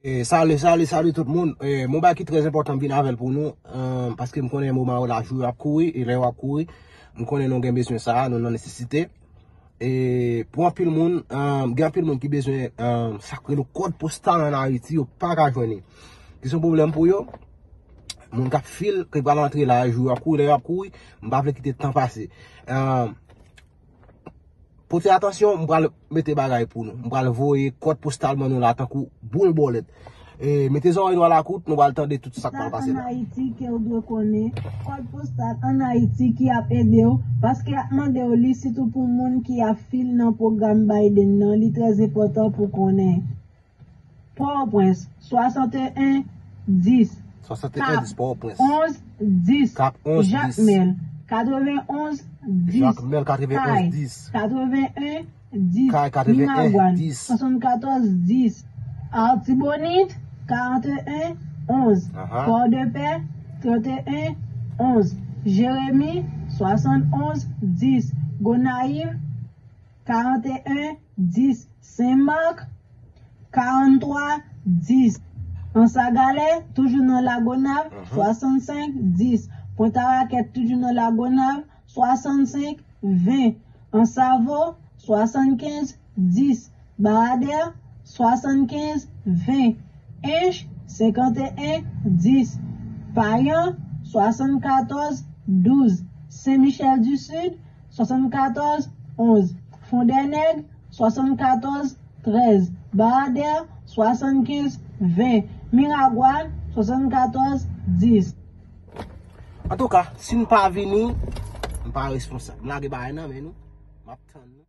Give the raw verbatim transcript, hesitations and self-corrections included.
E, sali, sali, sali tout moun. E, mon bagay ki trè enpòtan m vin avè l pou nou, e, paske m konnen moman yo la jou yo ap kouri, e lè yo ap kouri, m konnen nou gen bezwen sa, nou nan nesesite. E pou anpil moun, e, gen anpil moun ki bezwen, e, sa k rele kòd postal ann Ayiti, yo pa ka jwenn li. Ki se yon pwoblèm pou yo. Moun k ap fil, ki pral antre la, jou yo ap kouri, lè yo ap kouri, m pa vle kite tan pase. E, Pote atansyon, m pral mete bagay pou nou. M pral voye kòd postal ban nou la tankou boul bòlèt. E, mete zòrèy nou alakout, nou pral tande tout sa k pral pase la. Ann Ayiti ke w dwe konnen, kòd postal ann Ayiti ki ap ede w, paske y ap mande w li sitou pou moun ki ap fil nan pwogram Biden nan, li trè enpòtan pou konnen. Pòtoprens, swasanteyen dis. Swasanteyen dis, Pòtoprens. Onz dis. Kap onz dis. Jakmèl, katrevenonz dis. Jakmèl, katrevenonz dis. Kay, katrevenyen dis. Kay, katrevenyen dis. Miragwàn, swasannkatòz dis. Artibonit, karanteyen onz. Aha. Pòdepè, tranteyen onz. Jeremi, swasannonz dis. Gonayiv, karanteyen dis. Senmak, karanntwa dis. Anse à Galets, toujou nan Lagonav, swasannsenk dis. Pwent a Rakèt, toujou nan Lagonav, swasannsenk ven. Ansavo, swasannkenz dis. Baradè, swasannkenz ven. Ench, senkanteyen dis. Payan, swasannkatòz douz. Sen Michèl di Sid, swasannkatòz onz. Fondènèg, swasannkatòz trèz. Baradè, swasannkenz ven. Miragwàn, swasannkatòz dis. Antouka, si n pa vini, m pa responsab. M lage bagay nan men nou. M ap tann nou.